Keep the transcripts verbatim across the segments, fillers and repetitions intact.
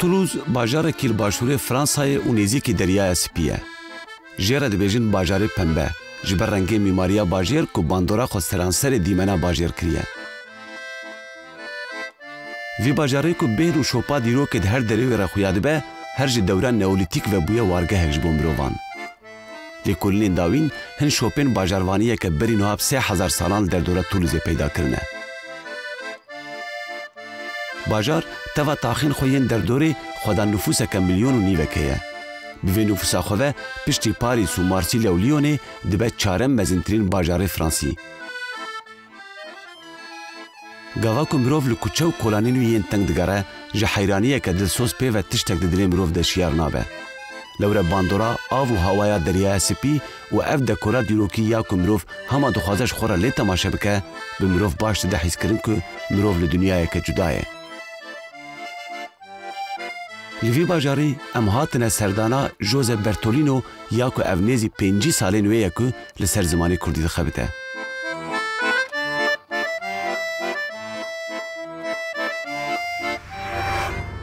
Toulouse bajarekî li başûrê Fransayê û nêzîkî Deryaya Spî ye. Jê re dibêjin bajarê pembe, ji ber rengê mîmariya bajêr ku bandora xwe seranserê dîmena bajêr kiriye. Vî bajarê ku bêhn û şopa dîrokê di her derê wê re xuya dibe, her ji dewra neolîtîk ve bûye wargehek ji bo mirovan. Lêkolînên dawîn hin şopên bajarvaniyeke berî niha bi sê hezar salan li derdora Toulousê peyda kirine. Bajar teva taxên xwe yên derdorê xwedan nifûseke milyon û nîvekê ye. Bi vê nifûsa xwe ve piştî Parîs û Marsîlya û Lyonê dibe çarem mezintirîn bajarê Fransî. Gava ku mirov li kuçe û kolanên wî yên teng digere, ji heyraniyeke dilsoz pê ve tiştek di dilê mirov de şiyar nabe. Lewre bandora av û hawaya Deryaya Spî û ev dekora dîrokî ya ku mirov hema dixwaze ji xwe re lê temaşe bike, bi mirov baş dide hîskirin ku mirov li dinyayeke cuda ye. Li vî bajarî em hatine serdana Jose Bertolino ya ku ev nêzî pêncî salên wê ye ku li ser zimanê kurdî dixebite.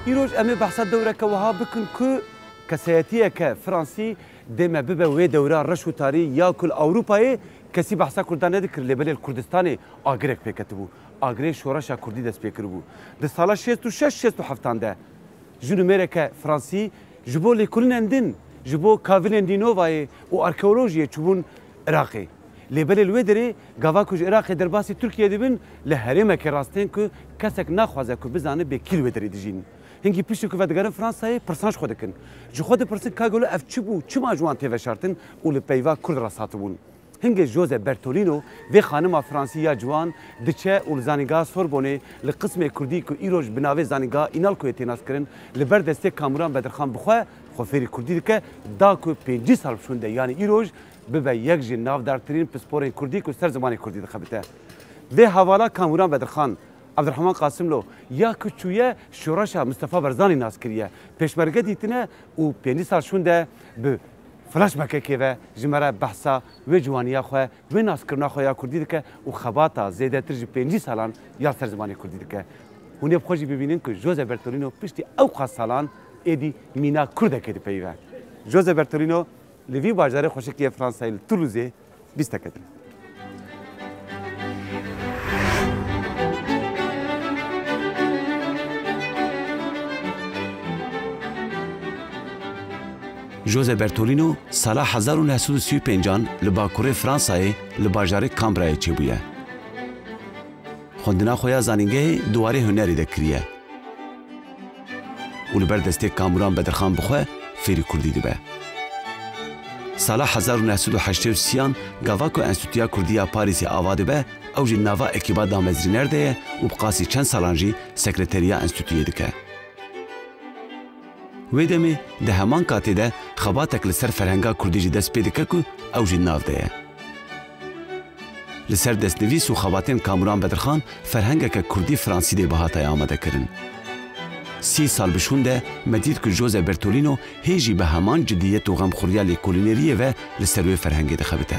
Îroj em ê behsa dewreke wiha bikin ku kesayetiyeke Fransî dê me bibe wê dewra reş û tarî ya ku li Ewropayê kesî behsa Kurdan nedikir, lê belê li Kurdistanê agirek pêketibû. Agirê şoreşa Kurdî dest pê kiribû. Di sala şêst û şeş şêst û heftan de ji nûmereke Fransî ji bo lêkolînên din, ji bo kavilên Dînovayê û arkeolojiyê çûbûn Iraqê. Lê belê li wê derê gava ku ji Iraqê derbasî Tirkiyê dibin, li herêmekê rastên ku kesek naxwaze ku bizane bê kî li wê derê dijîn. Hingî piştî ku vedigerin Fransayê, pirsan ji xwe dikin. Ji xwe dipirsin ka gelo ev çi bû, çima ji wan tê veşartin û li peyva Kurd re sat bûn. Hingê Jose Bertolino, vê xanima Fransî ya ciwan, diçe û li Zanîngeha Sorbonê li qismê Kurdî ku îroj bi navê Zanîngeha Inalcoyê tê naskirin, li ber destê Kamuran Bedirxan bi xwe, xwe fêrî Kurdî dike, da ku pêncî sal bi şûnde, yanî îroj, bibe yek ji navdartirîn pisporên Kurdî ku ser zimanê Kurdî dixebite. Vê hevala Kamuran Bedirxan, Abdurrahman Qasimlo, ya ku çûye şoreşa Mistefa Barzanî nas kiriye, pêşmerge dîtine û pêncî sal şûnde bi flashbackekê ve ji me re behsa wê ciwaniya xwe, wê naskirina xwe ya Kurdî dike û xebata zêdetir ji pêncî salan ya ser zimanê Kurdî dike. Hûn ê bi xwe jî bibînin ku Jose Bertolino piştî ewqas salan êdî mîna Kurdekê dipeyive. Jose Bertolino li vî bajarê xweşik yê Fransayê li Toulousê bîsteke din. Jose Bertolino sala hezar û neh sed û sî û pêncan li bakurê Fransayê li bajarê Cambrayê çêbûye. Xwendina xwe ya zanîngehê di warê hunerê de kiriye û li ber destê Kamuran Bedirxan bi xwe fêrî kurdî dibe. Sala hezar û neh sed û heştê û sêyan gava ku Enstîtuya Kurdî ya Parîsê ava dibe, ew jî nava ekîba damezrîner de ye û bi qasî çend salan jî sekreteriya Enstîtuyê dike. Wê demê di heman katê de xebatek li ser ferhenga kurdî jî dest pê dike ku ew jî nav de ye. Li ser destnivîs û xebatên Kamuran Bedirxan ferhengeke kurdî fransî dê bihata amadekirin. Sî sal bi şûn de me dît ku Jose Bertolino hê jî bi heman cidiyet û xemxuriya lêkolîneriyê ve li ser wê ferhengê dixebite.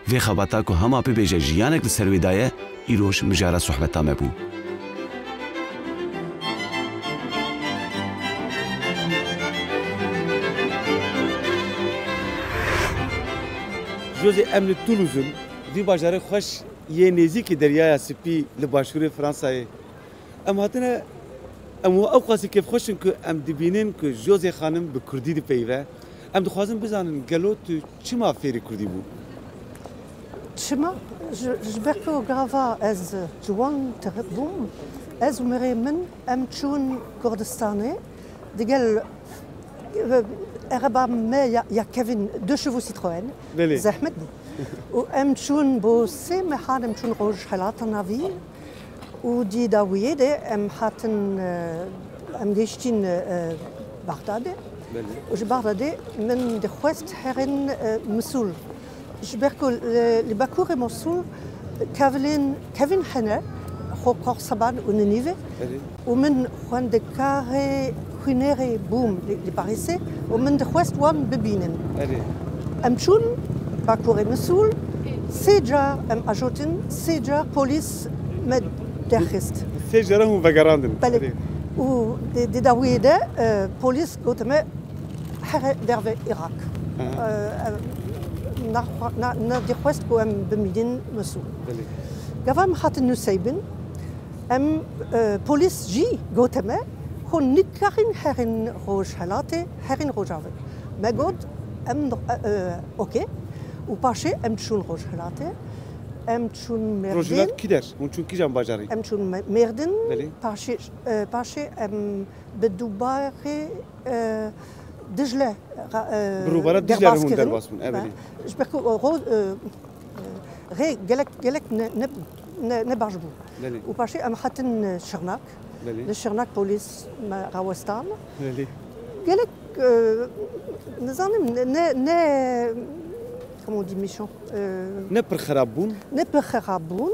Vê xebata ku hema bibêje jiyanek li ser wê daye, îroj mijara sohbeta me bû. José, em li Toulouse in, vî bajarê xweş yê nêzîkî Deryaya Spî li başûrê Fransayê. Em hatine, em ewqasî kêfxweş in ku em dibînin ku José xanim bi kurdî dipeyive. Em dixwazin bizanin gelo tu çima fêrî kurdî bû? Çima? Ji, ji ber ku gava ez ciwan tire bûm, ez û mêrê min em çûn Kurdistanê digel, e, ereba me ya, ya kevin, deux chevaux Citroën. Belê. Zehmet bû. Û em çûn bo sê mehan em çûn Rojhelata Navîn. Û di dawiyê de em hatin, e, em gehiştin, e, Bexdadê. Belê. Û ji Bexdadê min dixwest herin, e, Misûl. Ji ber ku li, li bakurê Misûl kevlên, kevin hene, xwe Korseban û Nînîve. Belê. Û min xwendekarê hunerê bûm li, li Parîsê û min dixwest wan bibînin. Erê. Em çûn bakurê Misûl, sê car em ajotin, sê car polîs me derxist. Sê cara hûn vegerandin. Belê. Erê. Û di, di dawiyê de, e, polîs gote me here derve Iraq. Aha. E, e, naxwa-, na-, nedixwest ku em bimînin Misûl. Belê. Gava em hatin Nuseybin, em, e, polîs jî gote me, xwe nikarin herin Rojhelatê, herin Rojavê. Me got, em, e, e, okey. Û paşê em çûn Rojhelatê. Em çûn Mêrdîn. Rojhilat kî der? Hûn çûn kîjan bajarî? Em çûn Me-, Mêrdîn, Belê. paşê, e, paşê em bi dûbarê, e, Dicle, e, Bi rûbara Diclê re hûn derbas kirin. derbas bûn, e, Be. belê. Ji ber ku, e, ro-, e, e, rê gelek, gelek ne, ne, ne, ne baş bû. Belê. Û paşê em hatin Şirnak. Belê. Li Şirnak polîs me rawestan. Belê. Gelek, e, nizanim, ne, ne, ne, comment on dit, méchant, e, Ne pir xerab bûn. ne pir xerab bûn.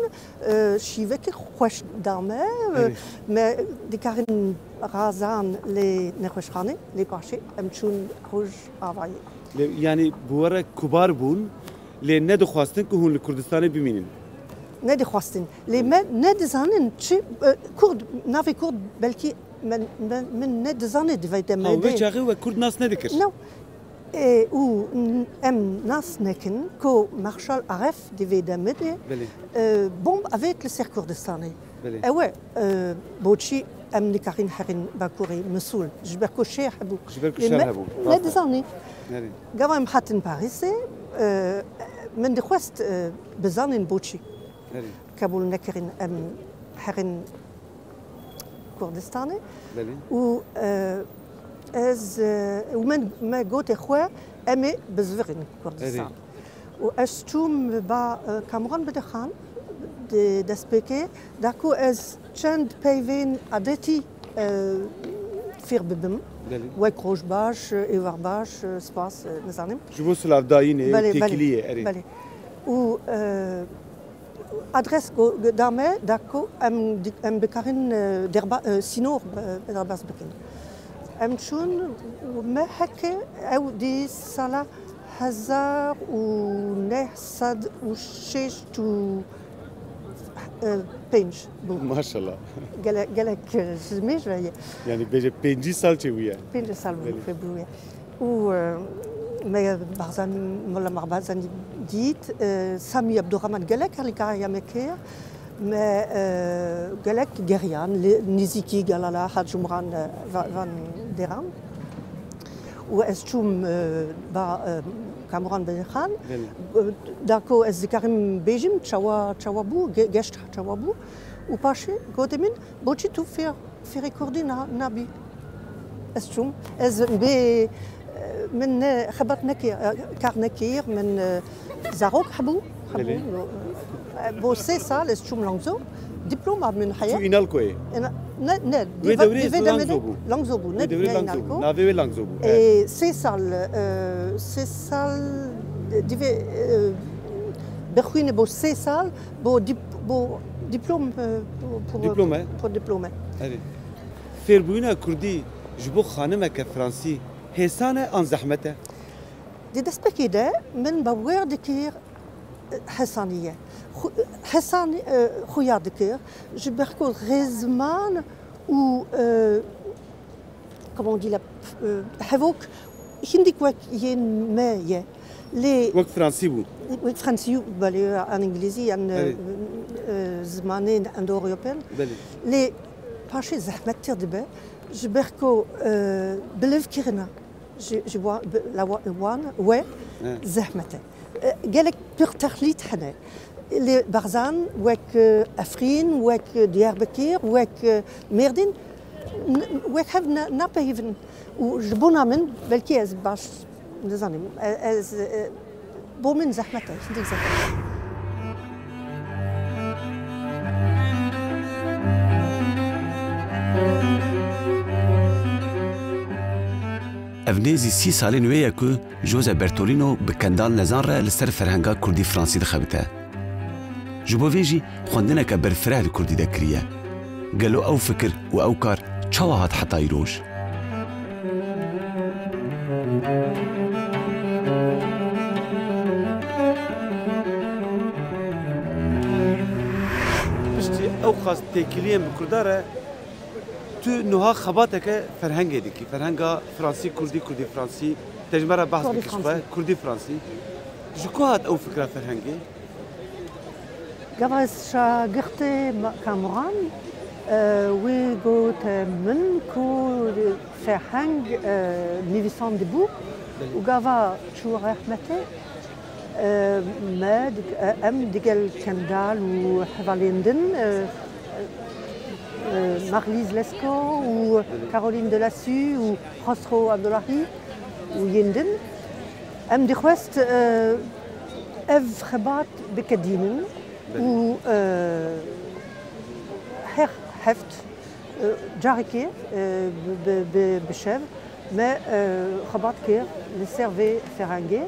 E, şîvekî xweş da me. Evet. Me dikarin razan lê nexweşxanê, lê paşê em çûn Rojavayê. Lê, yanî, bi we re kubar bûn, lê nedixwastin ku hûn li Kurdistanê bimînin. Nedixwastin. Lê Evet. me nedizanin çi, e, Kurd, navê Kurd belkî me, me, min nedizanê di vê demê Ha, de. Wê çaxê we Kurd nas nedikir? No. E, û n-, em nas nekin ku Marşal Aref di vê demê de, Belê. e, bomb avêt li ser Kurdistanê. Belê. Ew e, e, boçî em nikarin herin Bakurê Misûl. Ji ber ku şer hebû. Ji ber ku Lê şer me hebû. Rast e. nedizanî. Nerê? Gava em hatin Parîsê, e, min dixwest, e, bizanin boçî. Nerê? Qebûl nekirin em herin Kurdistanê. Belê. Û, e, ez, e, û min, me gotê xwe, em ê bizvirin Kurdistan. Erê. Û ez çûm ba, e, Kamuran Bedirxan, di destpêkê, da ku ez çend peyvên adetî, e, fêr bibim. Belê. Wek roj baş, êvar baş, spas, e, nizanim. Ji bo silavdayînê û Belê, belê, têkiliyê, erê. belê. Û, e, Adres go-, da me, da ku em di-, em bikarin, e, derba-, e, sînor, e, derbas bikin. Em çûn, me heke ew di sala hezar û neh sed û şêst û pênc bû. Maşallah. Gele-, gelek, e, ji mêj ve ye. Yani bêje pêncî sal çêbûye. Pêncî sal bû, Belê. çêbûye. Û, e, me Barzanî, Molla Barzanî dît, e, Samî Ebdurrahman gelek alîkariya me kir. Me, e, gelek geriyan, li nêzîkî Galala, Hacî Umran, e, va-, van deran. Û ez çûm, e, ba, e, Kamuran Bedirxan. Belê. E, da ku ez dikarim bêjim, çawa, çawa bû, ge-, geşt çawa bû. Û paşê gote min, Boçî tu fêr, fêrê kurdî na-, nabî? Ez çûm. Ez bê, min ne xebat nekir, kar nekir, min, e, zarok hebû, hebû. Belê. E, bo sê sal ez çûm Langzo. Diploma min heye. Tu Inalcoyê? Ena-, ne, ne, Wê di va-, devrê di vê demê Langzo de bû. Langzo bû, ne, Wê devrê ne Langzo bû. Inalco. Navê wê Langzo bû. E, Evet. sê sal, e, sê sal, e, divê, e, bixwîne bo sê sal, Bo dîp-, bo dîplom, e, bo, bo, Diplome. bo dîplome. Erê. Fêrbûyîna kurdî ji bo xanimeke fransî hêsan e an zehmet e? Di destpêkê de min bawer dikir, e, hesanî ye. Xu-, hesanî, e, xuya dikir. Ji ber ku rêziman û, e, comment on dit, la, e, hevok hindik wek yên me ye. Lê Wek fransî bû. Wek fransî, belê, an îngilîzî, yan, e, Belê. e, zimanên Indo-Ewropen. Belê. Lê paşê zehmettir dibe, ji ber ku, e, bilivkirina ji, ji wa-, bi-, la wa-, wan we He. zehmet e. E, gelek pir teqlîd hene. Lê Barzan wek, e, Efrîn, wek, e, Diyarbekir, wek, e, Mêrdîn, n-, wek hev ne-, napeyivin. Û ji bona min, belkî ez baş nizanim, e-, ez, e, bo min zehmet e, hindik zehmet e. Ev nêzî sî salên wê ye ku Jose Bertolino bi Kendal Nezan re li ser ferhenga kurdî-fransî dixebite. Ji bo vê jî xwendineke berfireh li kurdî de kiriye. Gelo ew fikir û ew kar çawa hat heta îroj? Piştî ew qas têkiliyên bi kurda re, Tu niha xebateke ferhengê dikî, ferhenga fransî, kurdî, kurdî fransî, te ji me re behs bikî ji xwe, kurdî fransî. Ji ku hat ew fikra ferhengê? Gava ez şagirtê Kamuran, wî got min ku ferheng nivîsandibû û gava çû rehmetê, me em digel Kendal û hevalên din, Marlise Lescaut û Caroline Delassue û Xosro Abdullahi û yên din, em dixwest ev xebat bikedînin û her heft carekê bi şev me xebat kir li ser vê ferhengê.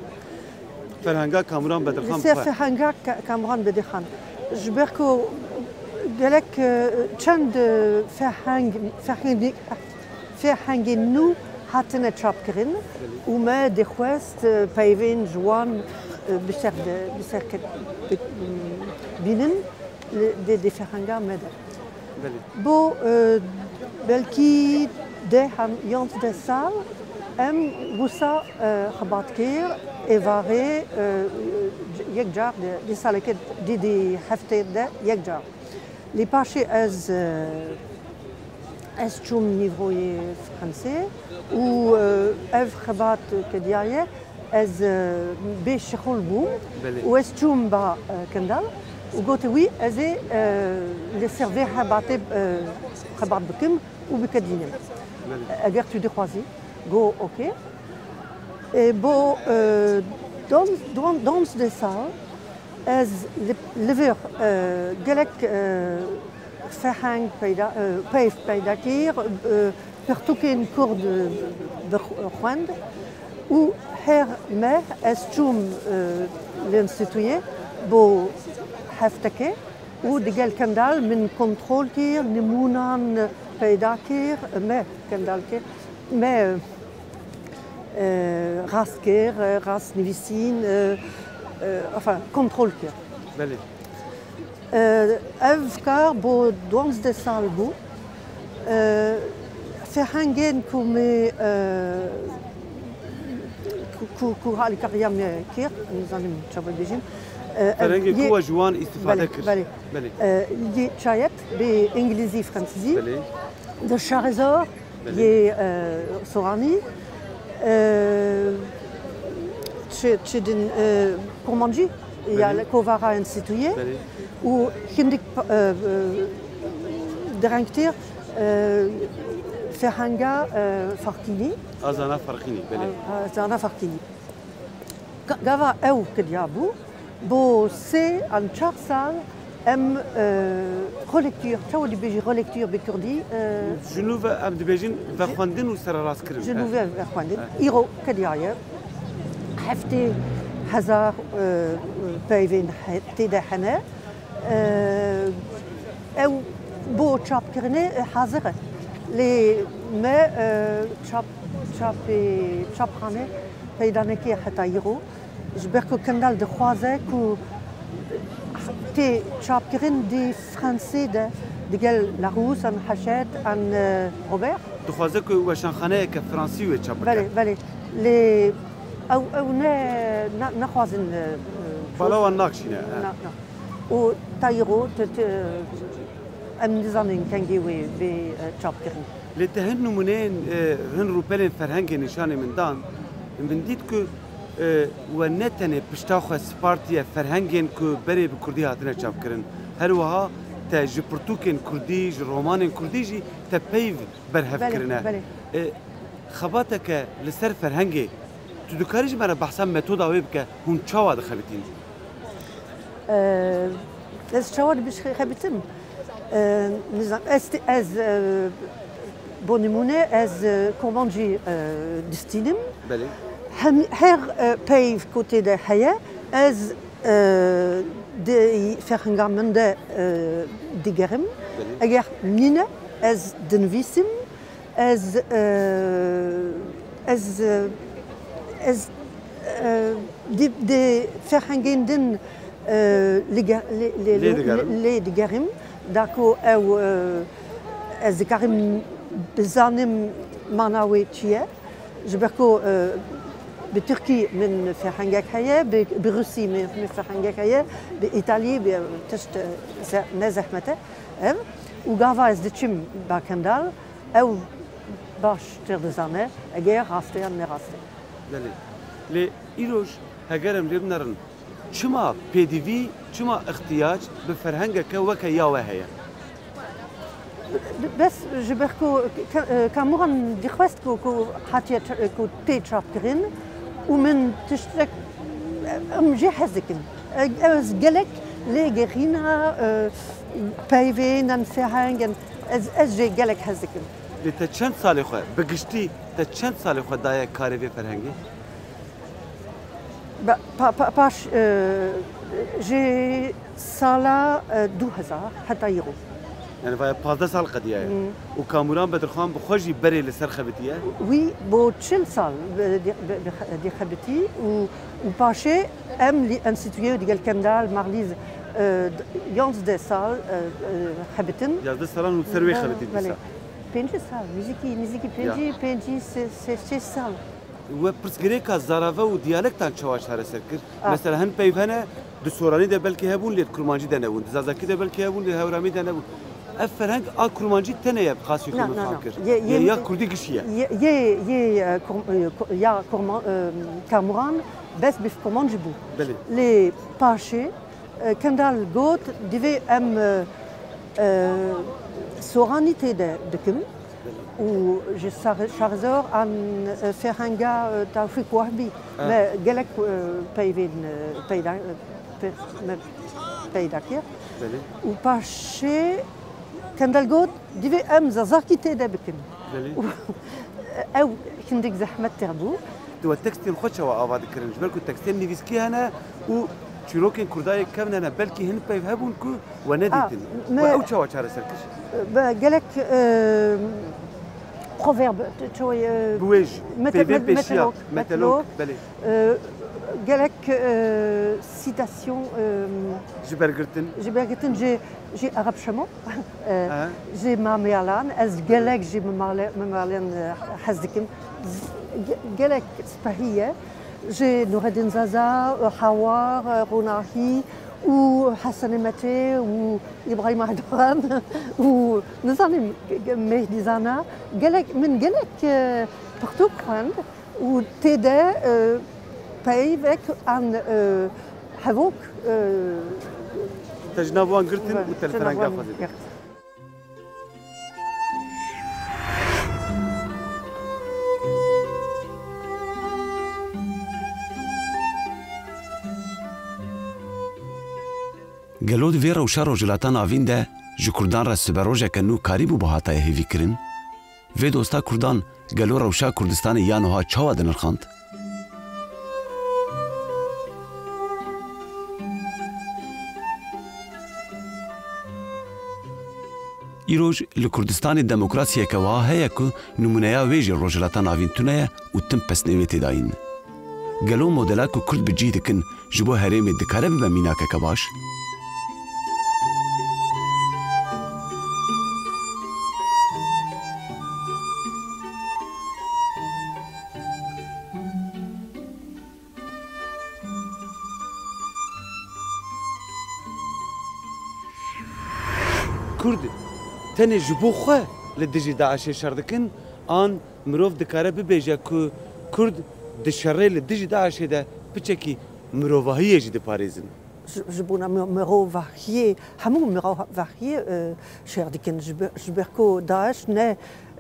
Ferhenga Kamuran Bedirxan. Li ser ferhenga Kamuran Bedirxan. Ji ber ku gelek çend ferheng, ferhengê, ferhengên nû hatine çapkirin û me dixwest peyvên ji wan bi ser, bi ser bînin di, di ferhenga me de. Belê. Bo belkî deh an yanzdeh sal em wisa xebat kir, êvarê yek car di, di saleke di, di heftê de yek car. Lê paşê ez, ez çûm nîvroyê Fransê û ev xebat kediyaye. Ez bê şixul bûm û ez çûm ba Kendal û gote wî ez ê li ser vê xebatê xebat bikim û bikedînim. Eger tu dixwazî, go okê. Bo duwazdeh sal ez li vir gelek ferheng peyda, peyv peyda kir, pirtûkên kurd bi xwend û her meh ez çûm li înstîtuyê bo heftekê û digel Kendal min kontrol kir, nimûnan peyda kir, me Kendal kir, me rast kir, rast nivîsîn, enfin kontrol kir. Belê. Ev kar bo duwazdeh sal bû. Ferhengên ku me, ku, ku alîkariya me kir, nizanim çawa bêjim. Ferhengên ku we ji wan îstîfade kir. Belê. Belê. Yê çayet bi îngilîzî, fransîzî. Belê. De Şarezor. Belê. Yê Soranî, çi, çi din, Kurmancî, ya li kovara înstîtuyê û hindik derengtir ferhenga Farqînî. Azana Farqînî, belê. Azana Farqînî. Gava ew kediya bû. Bo sê an çar sal em, e, relecture, çawa dibêjî relecture bi kurdî? E, Ji nû ve em dibêjin vexwendin û sererastkirin. Ji nû ve vexwendin. Îro kediyaye heftê hezar, e, peyvên he-, tê de hene. E, ew bo çapkirinê hazir e. Lê me, e, çap, çapê, çapxane peyda nekiriye heta îro. Ji ber ku Kendal dixwaze ku tê çapkirin di Fransê de digel Larousse an Hachette an, e, Robert. Dixwaze ku weşanxaneyeke fransî wê çap bike. Belê, belê. Lê ew, ew ne, ne, nexwazin, e, e, Bala wan naxşîne, he. Na, na. Û ta îro tu, tu, em nizanin kengê wê bê, e, çapkirin. Lê te hin nimûneyên, e, hin rûpelên ferhengê nîşanê min dan. Min dît ku, e, we ne tenê pişta xwe spartiye ferhengên ku berê bi kurdî hatine çapkirin. Her wiha te ji pirtûkên kurdî, ji romanên kurdî jî te peyv berhev kirine. Belê, belê. E, xebateke li ser ferhengê, tu dikarî ji me re behsa metoda wê bike, hûn çawa dixebitîn? E, ez çawa dibişxebitim? E, nizam, ez, ez, e, bo nimûne, ez, e, kurmancî, e, distînim. Belê. Hem, her, e, peyv ku tê de heye, ez, e, di ferhenga min de, e, digerim. Belê. Eger nîne, ez dinivîsim. Ez, e, ez, e, ez, e, di, di ferhengên din, e, li ge-, li, li, lê digerim. Lê digerim. Da ku ew, e, ez dikarim Dizanim mana wê çi ye? Ji ber ku, e, bi tirkî min ferhengek heye, bi, bi rûsî min, min ferhengek heye, bi îtalî, bi tişt, e, ze-, ne zehmet e ev. Û gava ez diçim ba Kendal, ew baştir dizane, eger rast e yan ne rast e. Belê. Lê îroj heger em lê binerin, çima pêdivî, çima îhtiyac bi ferhengeke weke ya we heye? Bes ji ber ku ke-, e, Kamuran dixwest ku, ku hatiye ç-, ku tê çapkirin û min tiştek, em jê hez dikin. E, ez gelek lê gerîna, e, peyvên, ferhengên, ez, ez jê gelek hez dikim. Lê te çend salê xwe, bi giştî te çend salê xwe daye karê vê ferhengê? Ba-, pa-, pa-, paş, e, ji sala, e, du hezar heta îro. Yani vaya pazdeh sal qediyaye. Hmm. Û Kamuran Bedirxan bi xwe jî berê li ser xebitiye? Wî bo çil sal bi, bi, bi, bi xebitî û, û paşê em li enstîtuyê digel Kendal Marlîz, e, d-, yanzdeh sal, e, e, xebitin. Yazdeh salan û ser wê xebitî dîsa. Belê. Pêncî sal, nizîkî, nizîkî pêncî, pêncî, se-, se-, şeş sal. We pirsgirêka zarave û diyalektan çawa çareser kir? Ah. Mesela hin peyv hene, di Soranî de belkî hebûn, lê di Kurmancî de nebûn, di Zazakî de belkî hebûn, lê Hewramî de nebûn. Ev ferheng a Kurmancî tenê ye bi qasî xwe min fam kir. Yê, yê, ya Kurdî gişî ye. Yê, yê, yê, e, Kur-, e, Ku-, ya Kurma-, e, Kamuran bes bi Kurmancî bû. Belê. Lê paşê E, Kendal got, divê em, e, e, soranî tê de bikin û ji şar-, şarzor an, e, ferhenga, e, Tewfîk Wehbî, ha, me gelek, e, peyvên, e, peyda, e, pe-, me peyda kir. Belê. Û paşê Kendal got, divê em zazakî tê de bikin. Belê. Û ew hindik zehmettir bû. Tu we tekstên xwe çawa ava dikirin? Ji ber ku tekstên nivîskî hene û çîrokên Kurda yê kevn hene. Belkî hin peyv hebûn ku we nedîtin. Ah, me, we ew çawa çareser kir? Be gelek, e, proverb, çawa, e, bi wê jî, mete-, peyvên met-, pêşiya, metelok, metelok, metelok, belê. E, gelek, e, sîtasyon, e, ji bergirtin, ji bergirtin, ji, ji Ereb Şemo. E, ji mameyalan, ez gelek ji mimale-, mimalên, e, hez dikim. Z-, ge-, gelek spehî ye. Ji Nureddin Zaza, e, Hawar, e, Ronahî û Hesenê Metê û Îbrahîm Aydogan û nizanim, ge-, ge-, Mehdî Zana. Gelek, min gelek, e, pirtûk xwend. Û tê de, e, peyvek an, e, hevok, e, te ji nav wan girtin û te li ferhenga xwe zêde. Gelo di vê rewşa Rojhilata Navîn de ji Kurdan re siberojeke nû karîbû bihataye hêvîkirin? Vê dosta Kurdan gelo rewşa Kurdistanê ya niha çawa dinirxand? Îroj li Kurdistanê demokrasiyeke wiha heye ku nimûneya wê jî Rojhilata Navîn tune ye û tim pesnê wê tê dayîn. Gelo modela ku Kurd bi cih dikin ji bo herêmê dikare bibe mînakeke baş? Kurd tenê ji bo xwe li dijî DAIŞê şer dikin, an mirov dikare bibêje ku Kurd di şerê li dijî DAIŞê de piçekî mirovahiyê jî diparêzin? Ji, ji bona mi-, mirovahiyê, hemû mirovahiyê, e, şer dikin. Ji be-, ji ber ku DAIŞ ne,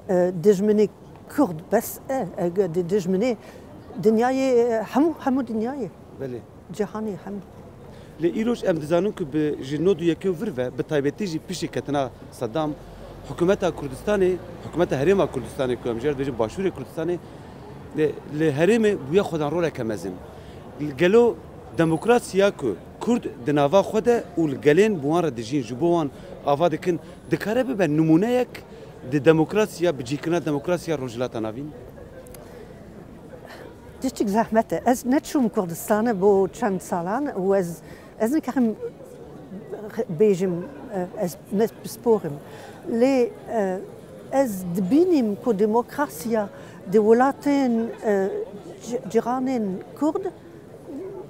e, dijminê Kurd bes e, e, di-, dijminê dinyayê, e, hemû, hemû dinyayê. Belê. Cîhanê hemû. Lê îroj em dizanin ku bi, ji nod û yekê û vir ve, bi taybetî jî piştî ketina Sedam, hikûmeta Kurdistanê, hikûmeta Herêma Kurdistanê ku em jê re dibêjin Başûrê Kurdistanê, li, li herêmê bûye xwedan roleke mezin. Gelo demokrasiya ku Kurd di nava xwe de û li gelên bi wan re dijîn, ji bo wan ava dikin, dikare bibe nimûneyek di demokrasiya, bi cihkirina demokrasiya Rojhilata Navîn? Tiştik zehmet e. Ez neçûm Kurdistanê bo çend salan û ez, ez nikarim bêjim, e, ez ne pispor im. Lê, e, Ez dibînim ku demokrasiya di welatên, e, ci-, cîranên Kurd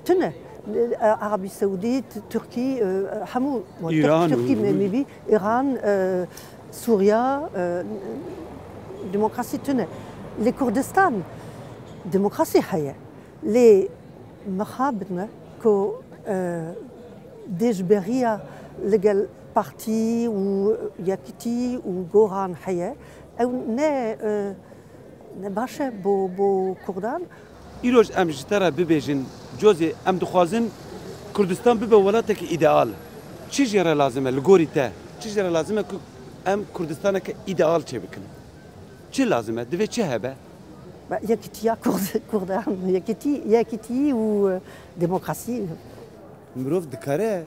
tune. E, Arabî Sewdît, Tirkî, e, hemû, Îran Tirkî û me-, mebî, Îran, e, Sûriya, e, demokrasî tune. Li Kurdistan demokrasî heye. Lê mixabin me ku, e, dêjberiya li gel partî û yekitî û goran heye, ew ne, e, ne baş e bo, bo Kurdan. Îroj em ji te re bibêjin, Cozê, em dixwazin Kurdistan bibe welatekî îdeal. Çi jê re lazim e li gorî te? Çi jê re lazim e ku em Kurdistaneke îdeal çêbikin? Çi lazim e? Divê çi hebe? Ba, yekitiya Kurd-, Kurdan, yekitî, yekitî û, e, demokrasî. Mirov dikare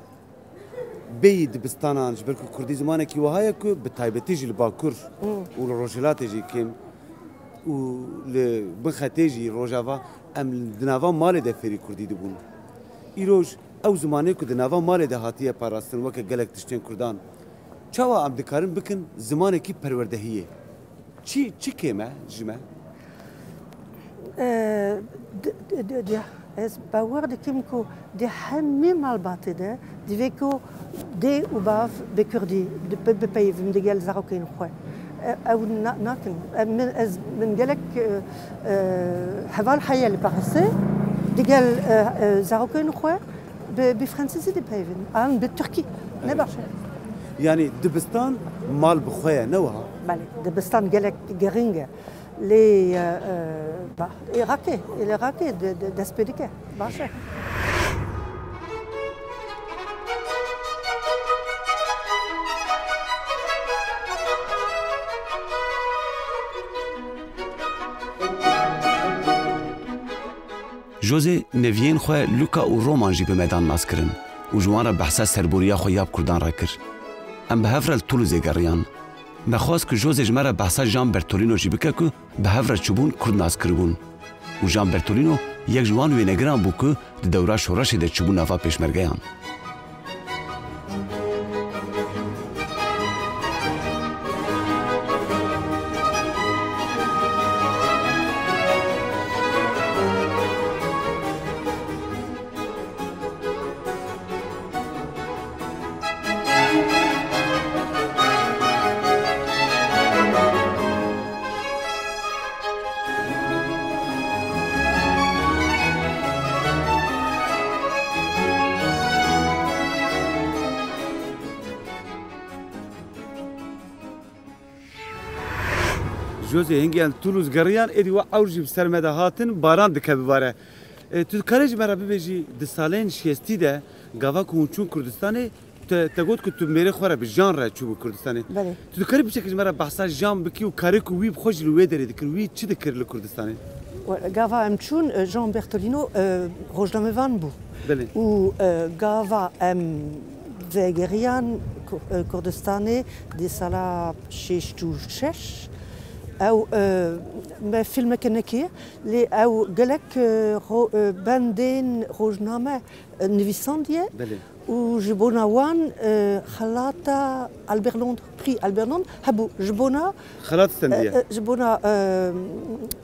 bêyî dibistanan, ji ber ku kurdî zimanekî wiha ye ku bi taybetî jî li Bakur Hmm. û li Rojhilatê jî kêm û li Binxetê jî, Rojava, em di nava malê de fêrî kurdî dibûn. Îroj ew zimanê ku di nava malê de hatiye parastin weke gelek tiştên kurdan, çawa em dikarin bikin zimanekî perwerdehiyê? Çi, çi kêm e ji me? Ee, d-, d-, d-, d-, ez bawer dikim ku di hemî malbatê de divê ku dê û bav bi kurdî di-, bi-, bipeyivin digel zarokên xwe. E, ew na-, nakin. E, min, ez, min gelek, e, e, heval heye li Parisê digel, e, e, zarokên xwe bi, bi fransizî dipeyivin. An bi tirkî. Ne Evet. baş e. Yani dibistan mal bi xwe ye, ne wiha? Belê, dibistan gelek giring e. Lê, e, e, ba, Iraqê, li Iraqê de, de, dest pê dike. Baş e. José neviyên xwe Luka û Roman jî bi me dan naskirin û ji wan re behsa serboriya xwe ya bi Kurdan re kir. Em bi hev re li Toulousê geriyan. Me xwest ku José ji me re behsa Jean Bertolino jî bike ku bi hev re çûbûn, Kurd nas kiribûn. Û Jean Bertolino yek ji wan wênegiran bû ku di dewra şoreşê de çûbû nava pêşmergeyan. José, hingî em Toulouse geriyan, êdî we ewr jî bi ser me de hatin, baran dike bibare. E, tu dikarî ji me re bibêjî, di salên şêstî de gava ku hûn çûn Kurdistanê, te, te got ku tu mêrê xwe re bi Jean re çûbû Kurdistanê. Belê. Tu dikarî piçekî ji me re behsa Jean bikî û karê ku wî bi xwe jî li wê derê dikir, wî çi dikir li Kurdistanê? We-, gava em çûn, e, Jean Bertolino, e, rojnamevan bû. Belê. Û, e, gava em vegeriyan Ku-, e, Kurdistanê di sala şêst û şeş, ew, e, me fîlmeke nekiriye, lê ew gelek, e, ro-, e, bendên rojname, e, nivîsandiye. Belê. Û ji bona wan, e, xelata Albert Londres, Prix Albert Londres hebû ji bona, Xelat stendiye. e, e, ji bona, e,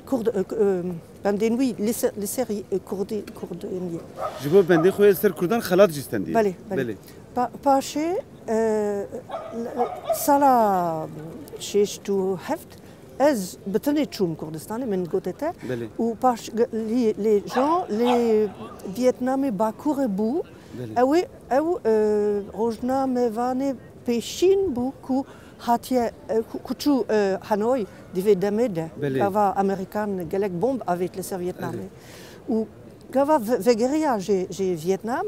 Kurd-, e, e, bendên wî li ser, li ser, e, Kurdî, Kurdên ye. Ji bo bendê xwe yê li ser Kurdan xelat jî stendiye. Belê, belê. Belê. Pa-, paşê, e, sala şêst û heft ez bi tenê çûm Kurdistanê, min gote te. Belê. Û paş, ge-, lê, lê Jean, lê Vietnamê Bakurê bû. Belê. Ew ê, ew, e, rojnamevanê pêşîn bû ku hatiye, e, ku, ku çû, e, Hanoi di vê demê de. Belê. Gava Amerîkan gelek bomb avêt li ser Vietnamê. Belê. Û gava ve-, vegeriya ji, ji Vietnam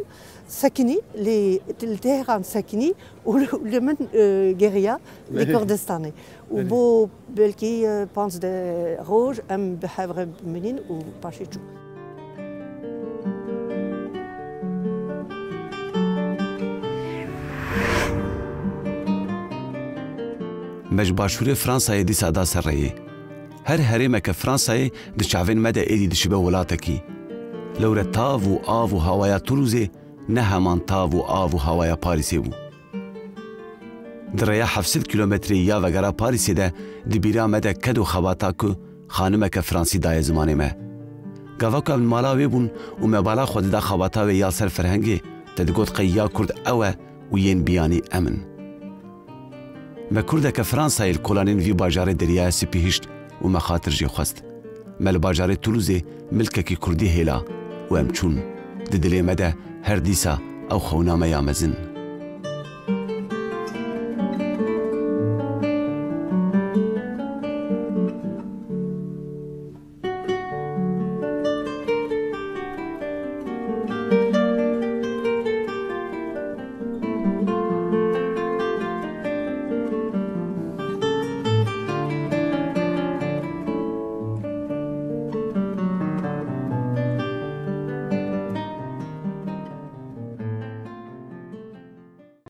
sekinî, li, li Tehran sekinî û li, li min, e, geriya li Belê. Kurdistanê. Û Belê. bo belkî, e, panzdeh roj em bi hev re bimînin û paşê çû. Me ji başûrê Fransayê dîsa da ser rêyê. Her herêmeke Fransayê di çavên me de êdî dişibe welatekî. Lewre tav û av û hawaya Tulûzê ne heman tav û av û hawaya Parîsê bû. Di rêya heft sed kîlometreyî ya vegera Parîsê de di bîra me de ked û xebata ku xanimeke fransî daye zimanê me. Gava ku em li mala wê bûn û me bala xwe dida xebata wê ya ser ferhengê, te digot qey ya Kurd ew e û yên biyanî em in. Me Kurdeke Fransayê li kolanên vî bajarê Deryaya Spî hişt û me xatir jê xwest. Me li bajarê Tulûzê milkekî Kurdî hêla û em çûn. Di dilê me de her dîsa ew xewna me ya mezin.